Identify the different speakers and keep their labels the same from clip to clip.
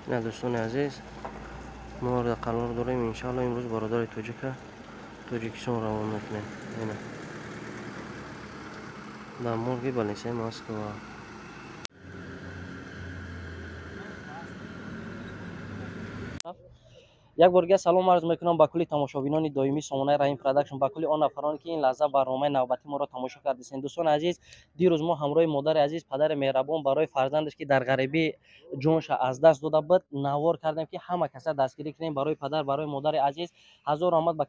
Speaker 1: Ина, дӯстони азиз, мо қарор дорем, иншаалло, имрӯз бародари тоҷика Тоҷикистон равон мекунем. Ина, дар морги больницаи Москва. Як бор дигар салом арз мекунам ба кулли тамошобинони доимии сомонаи Раҳим Продакшн, ба кулли он нафароне, ки ин лаҳза барномаи навбатии моро тамошо кардисен. Дӯстони азиз, дирӯз мо ҳамроҳи модари азиз, падари меҳрабон барои фарзандаш, ки дар ғарибӣ ҷонша аз даст дода буд, навор кардем, ки ҳама каса дастгирӣ кунем барои падар, барои модари азиз. Ҳазор раҳмат ба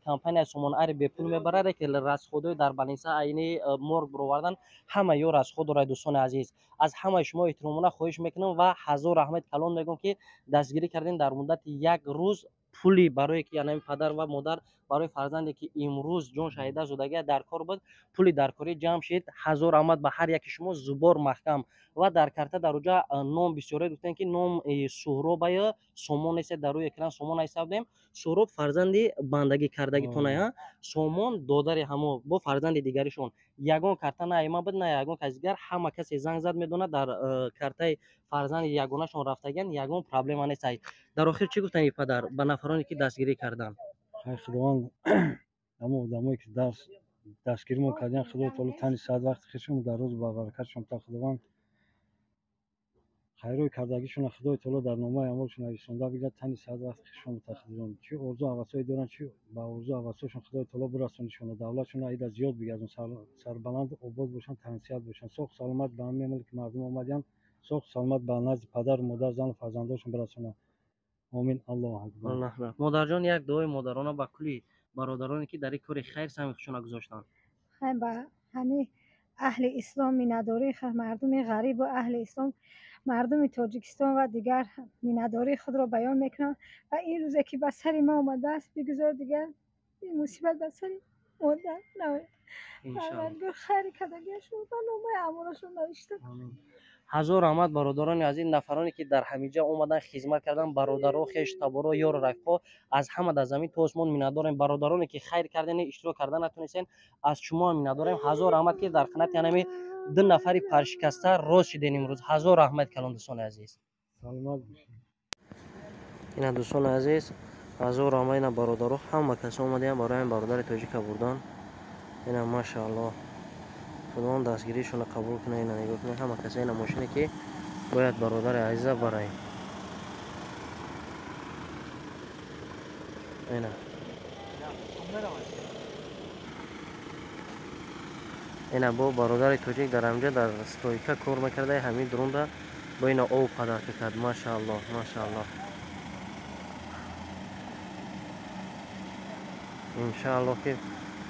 Speaker 1: компанияи Сомонари бепул мебарад, ки расходҳои дар больница, айни морг бировардан, ҳама ё расход дорад. Дӯстони азиз, аз ҳамаи шумо эҳтиромона хоҳиш мекунам ва ҳазор раҳмати калон мегӯям, ки дастгирӣ кардем. Дар муддати як рӯз пули барое ки янами падар ва модар барои фарзанде, ки имрӯз ҷон шаҳида зудагия дар кор буд, пули даркорӣ ҷамъ шид. Ҳазор раҳмат ба ҳар яки шумо. Зубор маҳкам ва дар карта дар уҷа ном бисёре гуфтем, ки ном Суҳробая Сомон нест. Дар рӯи экран Сомон ҳисабдем. Суҳроб фарзанди бандагӣ кардагитоная, Сомон додари ҳамо бо фарзанди дигаришон. Ягон карта на ма буд, на ягон каси дигар. Ҳама касе занг зад, медонад, дар картаи фарзанди ягонашон рафтагиан, ягон проблема нест. Дар охир чӣ гуфтани, падар, ба нафароне, ки дастгирӣ карданд?
Speaker 2: Хай, Худованд ҳамо одамое, ки дастгиримо кардиян, Худои таоло тани саат вақти хешон дар рӯз ба баракатшон та. Худованд хайрои кардагишона Худои таоло дар номаи амолшон нависонда бигирад. Тани саат вақти хешон та. Худованд чӣ орзу ҳавасҳое доранд, чӣ ба орзу ҳавасҳошон Худои таоло бирасонишона, давлатшона ида зиёд бигардон, сарбаланд обод бошанд, тансиҳат бошанд, соҳу саломат ба ҳамин мулки мардум омадиянд, соҳу саломат ба назди падару модар, зану фарзандошон бирасонанд. Омин, Аллоҳу акбар.
Speaker 1: Модарҷон, як дуои модарона ба кулли бародароне, ки дар ин кори хайр саҳми худшона гузоштанд.
Speaker 3: Хай, ба ҳамин аҳли ислом миннатдории мардуми ғарибу аҳли ислом, мардуми Тоҷикистон ва дигар миннатдории худро баён мекунам. Ва ин рӯзе, ки ба сари мо омадааст, бигузор дигар ин мусибат ба сари модар наояд. Парвардигор хайри кардагиашон ба номаи аъмолашон навишта.
Speaker 1: Ҳазор раҳмат, бародарони азиз, нафароне, ки дар ҳамиҷа омадан, хизмат кардан, бародаро, хеш таборо, ёру рафиқо, аз ҳама дар замин то осмон миннатдорем. Бародароне, ки хайр карден, иштирок карда натонистен, аз шумо миннатдорем. Ҳазор раҳмат, ки дар қанати ҳанами ду нафари паршикаста рост шидем имрӯз. Ҳазор раҳмат калон, дӯстони азиз.
Speaker 2: Саломат бошед.
Speaker 1: Ина, дӯстони азиз, ҳазор раҳмат. Ина, бародаро, ҳама касо омадаям барои ҳамин бародари тоҷика бурдан. Ина, машааллоҳ, Худованд дастгиришонро қабул кунад. Ина, нигоҳ кунед, ҳама каса. Ина мошине, ки бояд бародари азиза бараем. Ина, ина, бо бародари тоҷик дар ҳамҷа дар стойка кор мекарда, ҳамин дурунда бо ина об подарка кард. Машааллоҳ, машааллоҳ. Иншааллоҳ, ки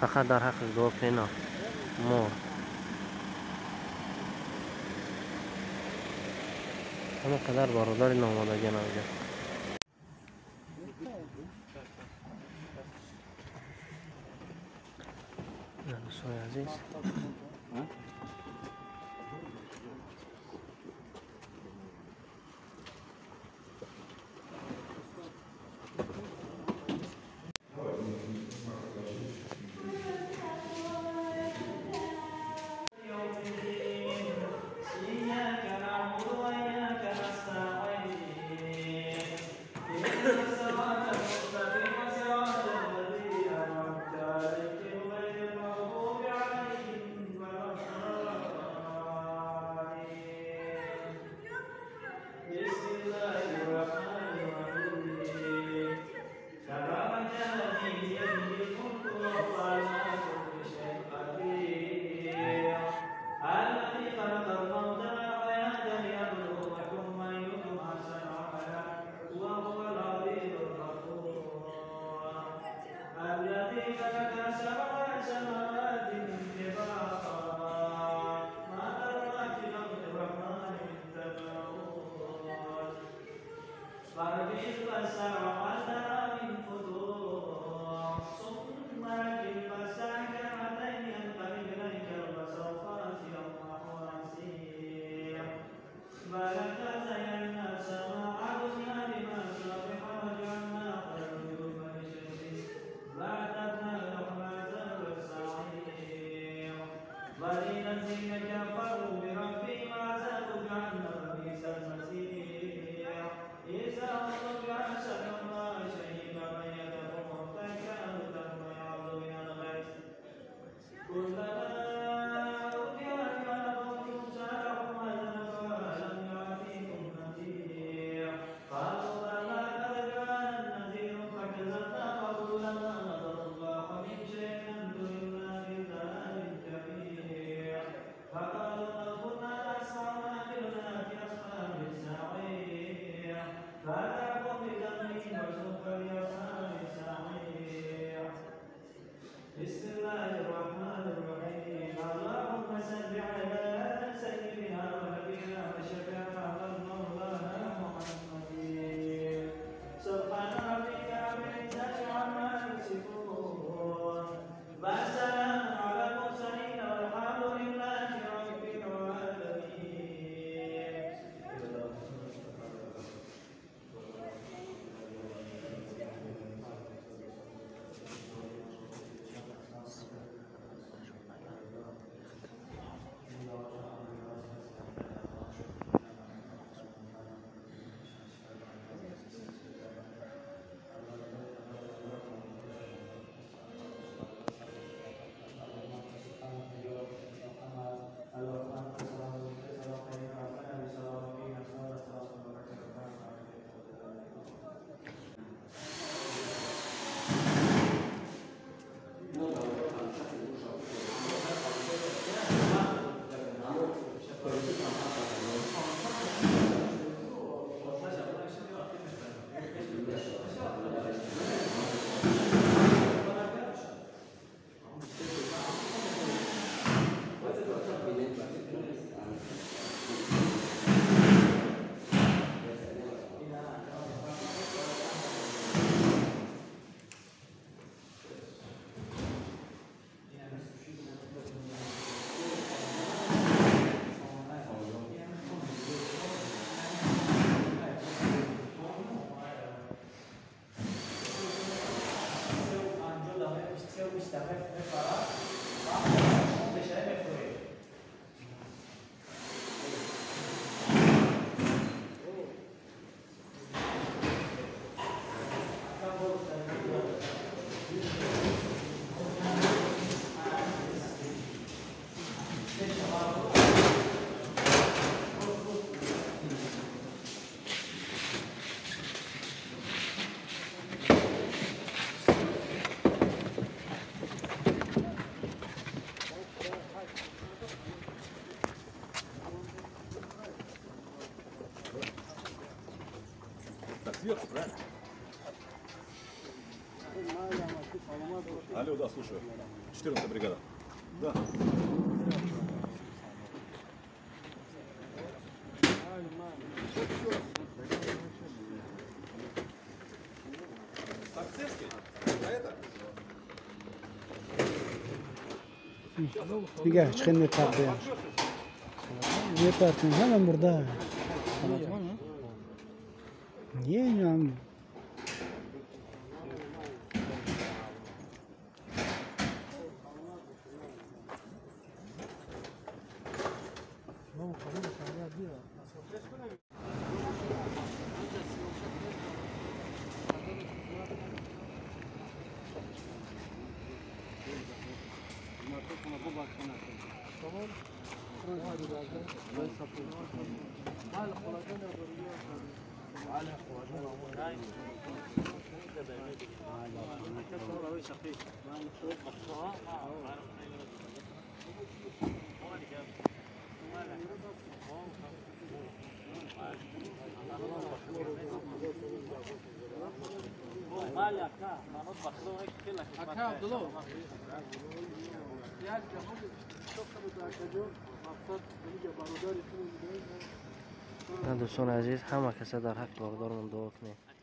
Speaker 1: фақат дар ҳаққаш дуо кунед. Мо ҳама қадар бародари номодагиан авҷа. Дӯстони азиз.
Speaker 4: Сверху, правильно? Алло, да, слушаю. 14-я бригада. Да. Сарцевский? А это?
Speaker 5: Дигар чӣ хел мепартоям, мепартем, ҳама мурда не инам.
Speaker 1: Дӯстони азиз, ҳама каса дар ҳаққи бародармон дуо кунед.